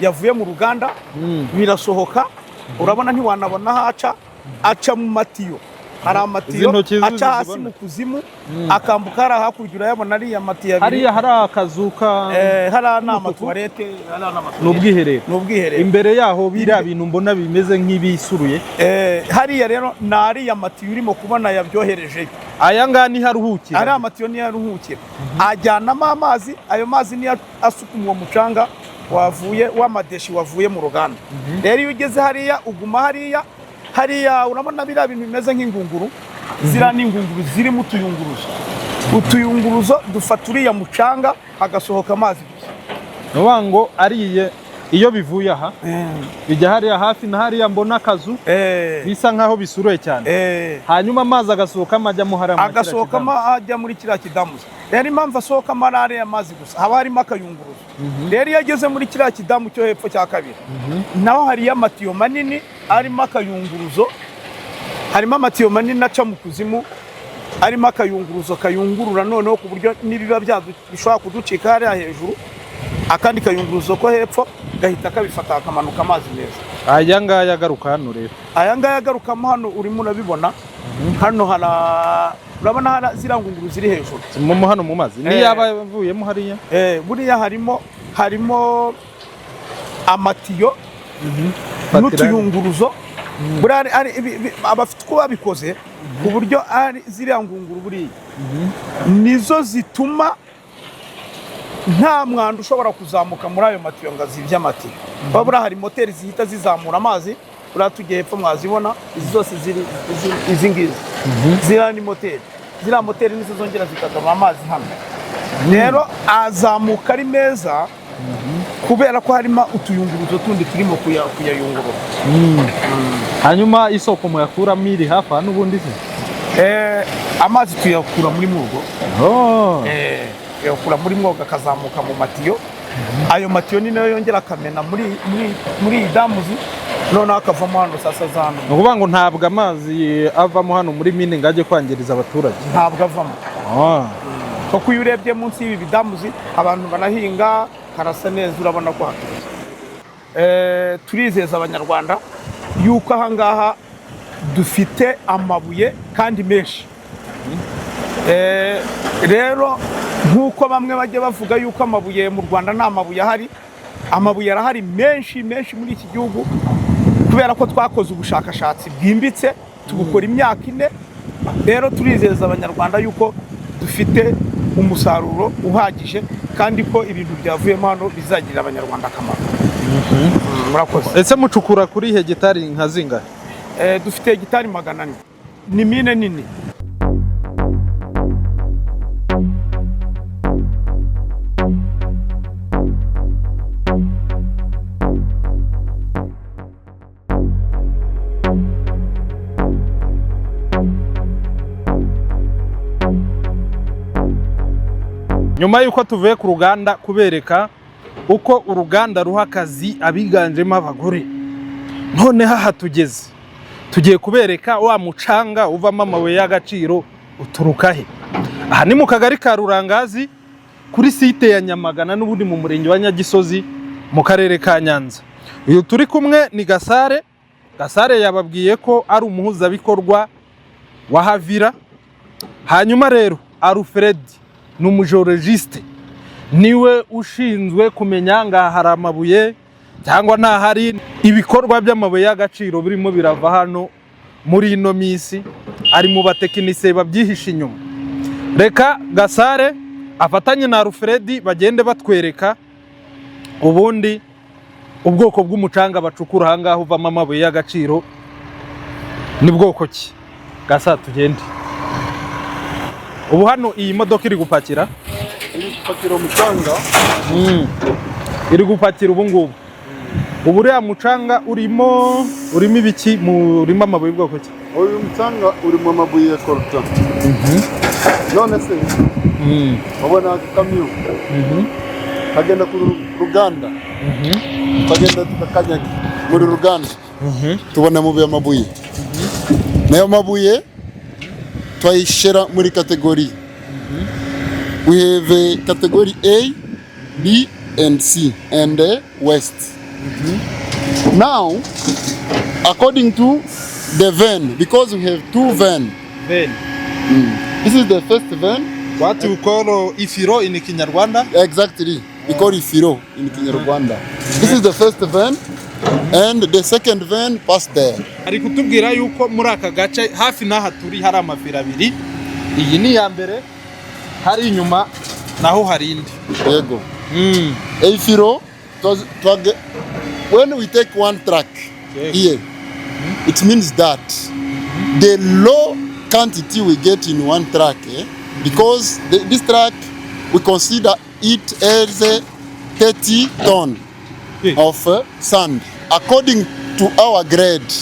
yavuye mu ruganda, birasohoka, urabona ntiwanabona aho aca, aca mu matiyo. Hari amatiyo Izi ntoki aca hasi zibona. mu kuzimu, akambuka hariya hakurya, urayabona ariya matiyo abiri. Hariya hari akazu ka Hariya ni k'umutuku. Amatuwarete, hariya ni amatuwarete. Ni ubwiherero? Ni ubwiherero. Imbere yaho biriya bintu mbona bimeze nk'ibisuruye? Hariya rero ni ariya matiyo urimo kubona yabyoherejeyo. Aya ngaya niho aruhukira? Ariya matiyo niyo aruhukira, ajyanamo amazi. Ayo mazi niyo asukuma uwo mucanga wavuye w'amadeshi wavuye mu ruganda. Rero iyo ugeze hariya uguma hariya. Hariya urabona biriya bintu bimeze nk'ingunguru, ziriya ni ingunguru zirimo utuyunguruzo. Utuyunguruzo dufata uriya mucanga, hagasohoka amazi gusa. Ni ukuvuga ngo ariye iyo bivuye aha bijya hariya hafi na hariya mbona akazu bisa nkaho bisuruye cyane, hanyuma amazi agasohokamo ajyamo hariya muri kiriya Agasohokamo kidamu. ajya muri kiriya kidamuzo. Rero impamvu asohokamo ari ariya mazi gusa, haba harimo akayunguruzo. Rero iyo ageze muri kiriya kidamu cyo hepfo cya kabiri, naho hariyo amatiyo manini arimo akayunguruzo. Harimo amatiyo manini aca mu kuzimu arimo akayunguruzo kayungurura, noneho ku buryo n'ibiba bishobora kuducika hariya hejuru, akandi kayunguruzo ko hepfo gahita kabifata, hakamanuka amazi meza. Aya ngaya agaruka hano rero? Aya ngaya agarukamo hano urimo urabibona hano, urabona hara ziriya ngunguru ziri hejuru. Mo hano mu mazi niyo aba avuyemo hariya? Buriya harimo amatiyo Fatira. n'utuyunguruzo. Buriya abafite uko babikoze ku buryo ari ziriya ngunguru buriya nizo zituma nta mwanda ushobora kuzamuka muri ayo matiyo ngo azibye amatiyo. Kuba buriya hari moteri zihita zizamura amazi. Buriya tugiye hepfo mwazibona, izi zose ziri izi ngizi, ziriya ni moteri. Ziriya moteri nizo zongera zikagarura amazi hano. Rero azamuka ari meza kubera ko harimo utuyunguruzo tundi turimo kuyayungurura. Hanyuma isoko muyakuramo iri hafi aha n'ubundi se? Amazi tuyakura muri Mwogo. Oh. Tuyakura muri Mwogo akazamuka mu matiyo. Ayo matiyo ni nayo yongera akamena muri iyi damuzi, noneho akavamo hano sasa za hano. Ni ukuvuga ngo ntabwo amazi avamo hano muri mine ngo ajye kwangiriza abaturage? Ntabwo avamo. Kuko iyo urebye munsi y'ibi bidamuzi abantu barahinga, harasa neza, urabona ko hatuje. Turizeza Abanyarwanda yuko ahangaha dufite amabuye kandi menshi. Rero nk'uko bamwe bajya bavuga yuko amabuye mu Rwanda nta mabuye ahari, amabuye arahari menshi menshi muri iki gihugu, kubera ko twakoze ubushakashatsi bwimbitse, tubukora imyaka 4. Rero turizeza Abanyarwanda yuko dufite umusaruro uhagije kandi ko ibintu byavuyemo hano bizagirira Abanyarwanda akamaro. Murakoze. Ese mucukura kuri hegitari nka zingahe? Dufite hegitari 400, ni mine nini. Nyuma y'uko tuvuye ku ruganda kubereka uko uruganda ruha akazi abiganjemo abagore, noneho aha tugeze tugiye kubereka wa mucanga uvamo amabuye y'agaciro uturuka he. Aha ni mu kagari ka Rurangazi kuri site ya Nyamagana, n'ubundi mu murenge wa Nyagisozi mu karere ka Nyanza. Uyu turi kumwe ni Gasare. Gasare yababwiye ko ari umuhuzabikorwa. wa Havira. Hanyuma rero Alfred ni umugéologiste, niwe ushinzwe kumenya ngaha hari amabuye cyangwa ntahari. Ibikorwa by'amabuye y'agaciro birimo birava hano muri ino minsi, ari mu batekinisiye babyihishe inyuma. Reka Gasare afatanye na Alfred bagende batwereka ubundi ubwoko bw'umucanga bacukura aha ngaha uvamo amabuye y'agaciro ni bwoko ki. Gasa, tugende. Ubu hano iyi modoka iri gupakira? Iri gupakira umucanga. Iri gupakira ubu ngubu. Ubu uriya mucanga urimo ibiki? Murimo amabuye y'ubwoko ki? Uyu mucanga urimo amabuye ya coltan. None se wabona aka kamyo kagenda ku ruganda, tukagenda tukakanyaga muri ruganda, tubona mu amabuye. Nayo mabuye twayishyira muri category. We have a category A, B and C and West. Now, according to the vein, because we have two vein. Vein. This is the first vein. What you call ifiro in Kinyarwanda? Exactly. We call it firo in Kinyarwanda. This is the first vein, and the second vein pass there. Ari kutubwira yuko muri aka gace hafi n'aha turi hari amafiro abiri. Iyi ni iya mbere, hari inyuma naho hari indi. Yego. A firo, when we take one truck here, it means that the low quantity we get in one truck, because this truck, we consider it as a 30 ton of sand. According to our grade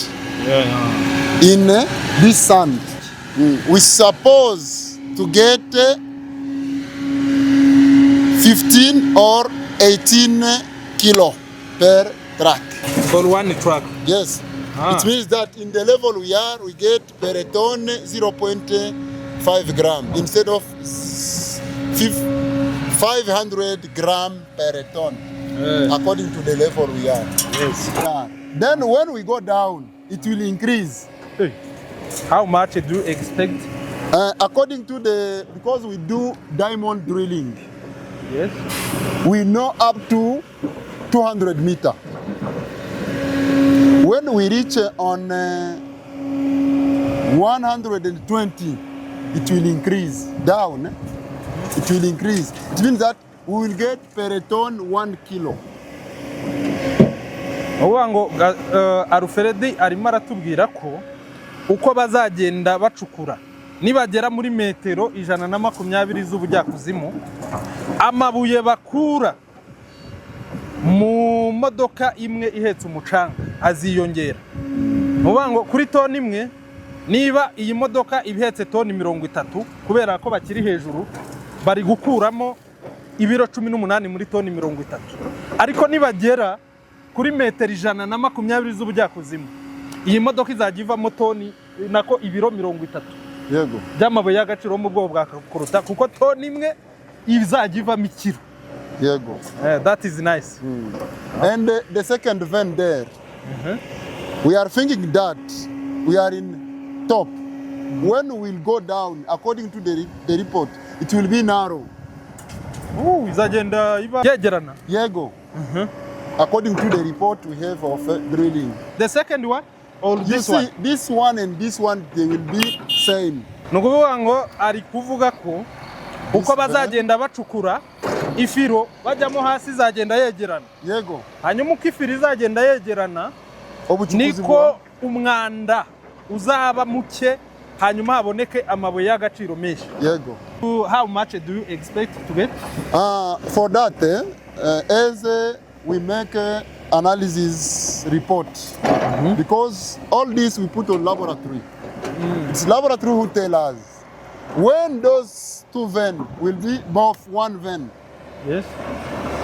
in this sand, we suppose to get 15 or 18 kilo per truck. For one truck? Yes. It means that in the level we are, we get per ton 0.5 gram instead of 500 gram per ton, according to the level we are. Yeah. Then when we go down, it will increase. Hey. How much do you expect? According to the, because we do diamond drilling, we know up to 200 meter. When we reach on 120, it will increase down. It will increase. It means that we will get per ton 1 kilo. Uvuga ngo Alfred arimo aratubwira ko uko bazagenda bacukura, nibagera muri metero 120 z'ubujyakuzimu, amabuye bakura mu modoka imwe ihetse umucanga aziyongera. Ni ukuvuga ngo kuri toni imwe, niba iyi modoka iba ihetse toni 30, kubera ko bakiri hejuru bari gukuramo ibiro 18 muri toni 30, ariko nibagera kuri metero 120 z'ubujyakuzimu, iyi modoka izajya ivamo toni, nako ibiro 30 by'amabuye y'agaciro yo mu bwoko bwa coltan, kuko toni imwe izajya ivamo ikiro. That is nice. And the second vein there, we are thinking that we are in top. When we will go down, according to the report, it will be narrow. Izagenda iba yegerana. Yego. According to the report we have of drilling. The second one or You this see, one? This one and this one, they will be same. Ni ukuvuga ngo ari kuvuga ko uko bazagenda bacukura, ifiro bajyamo hasi izagenda yegerana. Hanyuma uko ifiro izagenda yegerana, Ubucukuzi niko umwanda uzaba muke, hanyuma haboneke amabuye y'agaciro menshi. How much do you expect to get? For that, as we make analysis report, because all this we put on laboratory. It's laboratory who tell us when those two vein will be both one vein,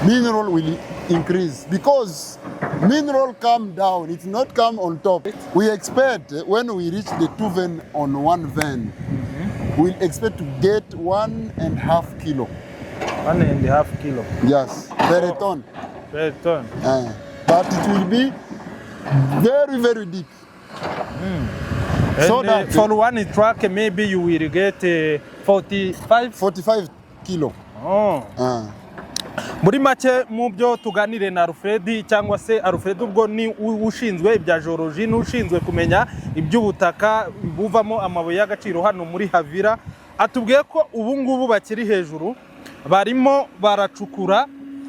mineral will increase because mineral come down, it's not come on top. We expect when we reach the two vein on one vein, we'll expect to get 1.5 kilo. 1.5 kilo? Yes, per ton. Per ton. But it will be very, very deep. So And, that for one truck maybe you will get 45. 45 kilo. Oh. Muri make, mu byo tuganire na Alfred, cyangwa se Alfred ubwo ni ushinzwe ibya geology n'ushinzwe kumenya iby'ubutaka buvamo amabuye y'agaciro hano muri Havira, atubwiye ko ubu ngubu bakiri hejuru, barimo baracukura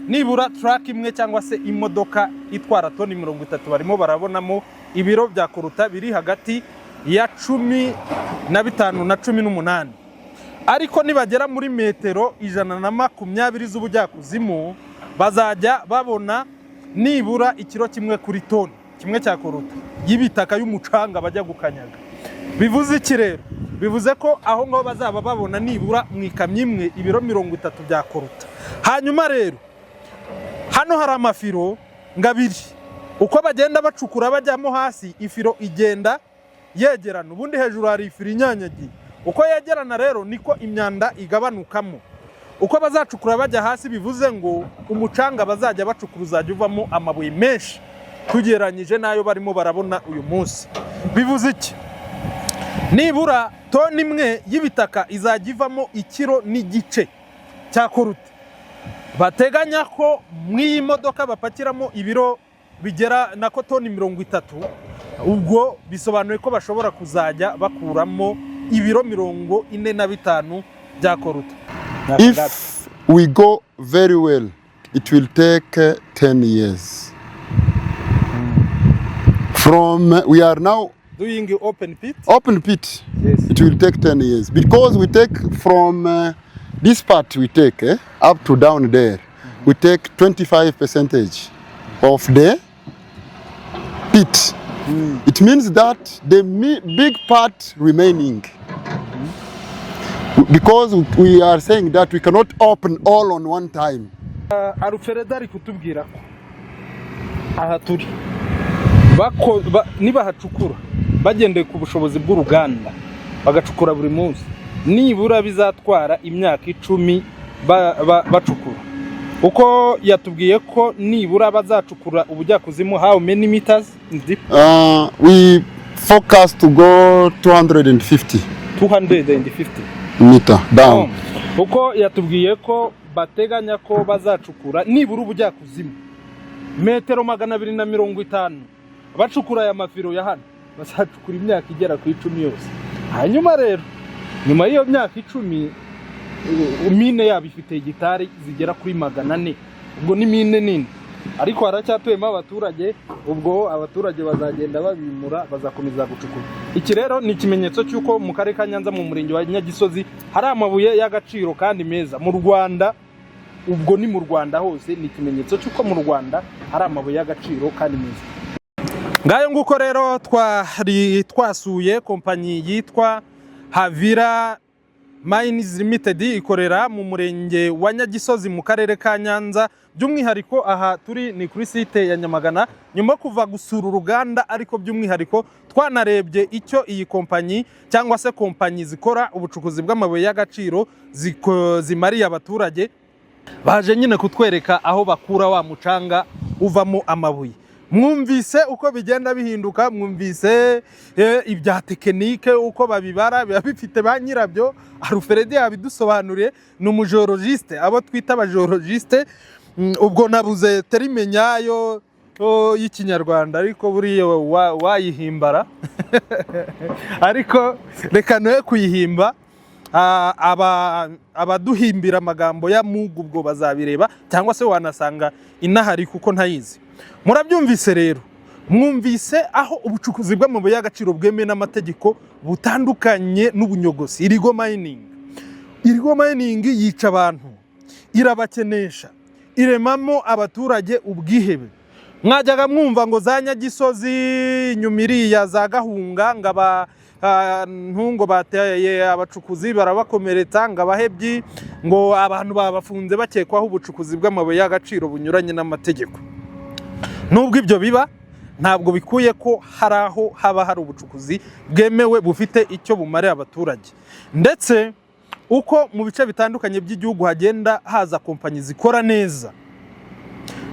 nibura truck imwe cyangwa se imodoka itwara toni 30, barimo barabonamo ibiro bya coltan biri hagati ya 15 na 18. Ariko nibagera muri metero 120 z'ubujyakuzimu, bazajya babona nibura ikiro kimwe kuri toni kimwe cya coltan y'ibitaka, y'umucanga bajya gukanyaga. Bivuze iki rero? Bivuze ko aho ngaho bazaba babona nibura mu ikamyo imwe ibiro 30 bya coltan. Hanyuma rero hano hari amafiro ngabiri. Uko bagenda bacukura bajyamo hasi, ifiro igenda yegerana. Ubundi hejuru hari ifiro inyanyagiye. Uko yegerana rero niko imyanda igabanukamo. Uko bazacukura bajya hasi, bivuze ngo umucanga bazajya bacukura uzajya uvamo amabuye menshi tugereranyije n'ayo barimo barabona uyu munsi. Bivuze iki? Nibura toni imwe y'ibitaka izajya ivamo ikiro n'igice cya coltan. Bateganya ko mu iyi modoka bapakiramo ibiro bigera nako toni 30. Ubwo bisobanuye ko bashobora kuzajya bakuramo ibiro 45 bya coltan. If we go very well, it will take 10 years. From we are now Doing open pit. Open pit, it will take 10 years because we take from this part, we take up to down there, we take 25 percentage of the pit. It means that the big part remaining, because we are saying that we cannot open all on one time. Alfred ari kutubwira ko aha turi nibahacukura bagendeye ku bushobozi bw'uruganda, bagacukura buri munsi, nibura bizatwara imyaka 10 bacukura. Uko yatubwiye ko nibura bazacukura ubujyakuzimu, how many meters in deep? We focus to go 250 250 meter down. Uko yatubwiye ko bateganya ko bazacukura nibura ubujyakuzimu metero 250, bacukura aya mafiro ya hano, bazacukura imyaka igera ku 10 yose. Hanyuma rero nyuma y'iyo myaka 10, mine yabo ifite hegitari zigera kuri 400. Ubwo ni mine nini, ariko haracyatuyemo abaturage. Ubwo abaturage bazagenda babimura, bazakomeza gucukura. Iki rero ni ikimenyetso cy'uko mu karere ka Nyanza, mu murenge wa Nyagisozi, hari amabuye y'agaciro kandi meza mu Rwanda. Ubwo ni mu Rwanda hose, ni ikimenyetso cy'uko mu Rwanda hari amabuye y'agaciro kandi meza. Ngayo nguko rero, twari twasuye kompanyi yitwa Havira Mines Limited, ikorera mu murenge wa Nyagisozi mu karere ka Nyanza. By'umwihariko aha turi ni kuri site ya Nyamagana. Nyuma yo kuva gusura uruganda, ariko by'umwihariko twanarebye icyo iyi kompanyi cyangwa se kompanyi zikora ubucukuzi bw'amabuye y'agaciro zimariye abaturage, baje nyine kutwereka aho bakura wa mucanga uvamo amabuye. Mwumvise uko bigenda bihinduka, mwumvise ibya tekinike, uko babibara, biba bifite ba nyirabyo. Alfred yabidusobanuriye, ni umugéologiste, abo twita abagéologiste. Ubwo nabuze terme nyayo y'ikinyarwanda, ariko buriya wayihimbara, ariko reka noye kuyihimba. Abaduhimbira amagambo ya mugu ubwo bazabireba, cyangwa se wanasanga inahari kuko ntayizi. Murabyumvise rero, mwumvise aho ubucukuzi bw'amabuye y'agaciro bwemewe n'amategeko butandukanye n'ubunyogosi, illegal mining. Illegal mining yica abantu, irabakenesha, iremamo abaturage ubwihebe. Mwajyaga mwumva ngo za Nyagisozi nyuma iriya za Gahunga, ngo abantu ngo bateye abacukuzi barabakomeretsa, ngo abahebyi, ngo abantu babafunze bakekwaho ubucukuzi bw'amabuye y'agaciro bunyuranye n'amategeko. Nubwo ibyo biba, ntabwo bikuye ko hari aho haba hari ubucukuzi bwemewe bufite icyo bumariye abaturage. Ndetse uko mu bice bitandukanye by'igihugu hagenda haza kompanyi zikora neza,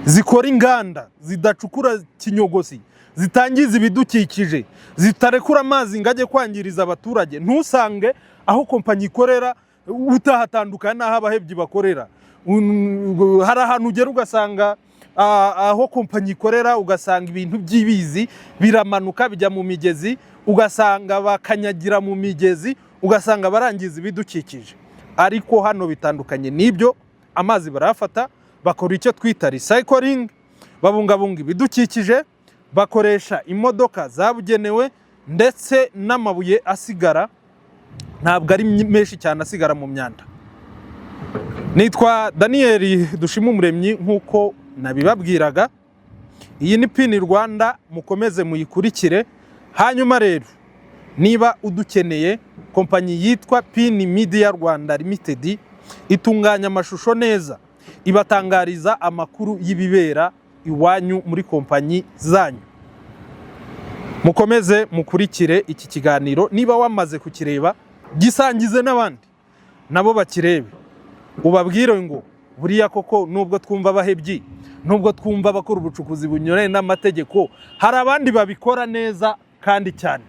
zikora inganda zidacukura kinyogosi, zitangiza ibidukikije, Zitarekura amazi ngo ajye kwangiriza abaturage. Ntusange aho kompanyi ikorera utahatandukana n'aho abahebyi bakorera. Hari ahantu ugera ugasanga aho kompanyi ikorera, ugasanga ibintu by'ibizi biramanuka bijya mu migezi, ugasanga bakanyagira mu migezi, ugasanga barangiza ibidukikije. Ariko hano bitandukanye n'ibyo. Amazi barayafata, bakora icyo twita recycling, babungabunga ibidukikije, bakoresha imodoka zabugenewe, ndetse n'amabuye asigara ntabwo ari menshi cyane asigara mu myanda. Nitwa Daniyeli Dushimumuremyi, nk'uko nabibabwiraga. Iyi ni Pini Rwanda, mukomeze muyikurikire. Hanyuma rero, niba udukeneye, kompanyi yitwa Pini Media Rwanda Limited itunganya amashusho neza, ibatangariza amakuru y'ibibera iwanyu muri kompanyi zanyu. Mukomeze mukurikire iki kiganiro. Niba wamaze kukireba, gisangize n'abandi nabo bakirebe, ubabwire ngo buriya koko nubwo twumva abahebyi, nubwo twumva abakora ubucukuzi bunyuranye n'amategeko, hari abandi babikora neza kandi cyane.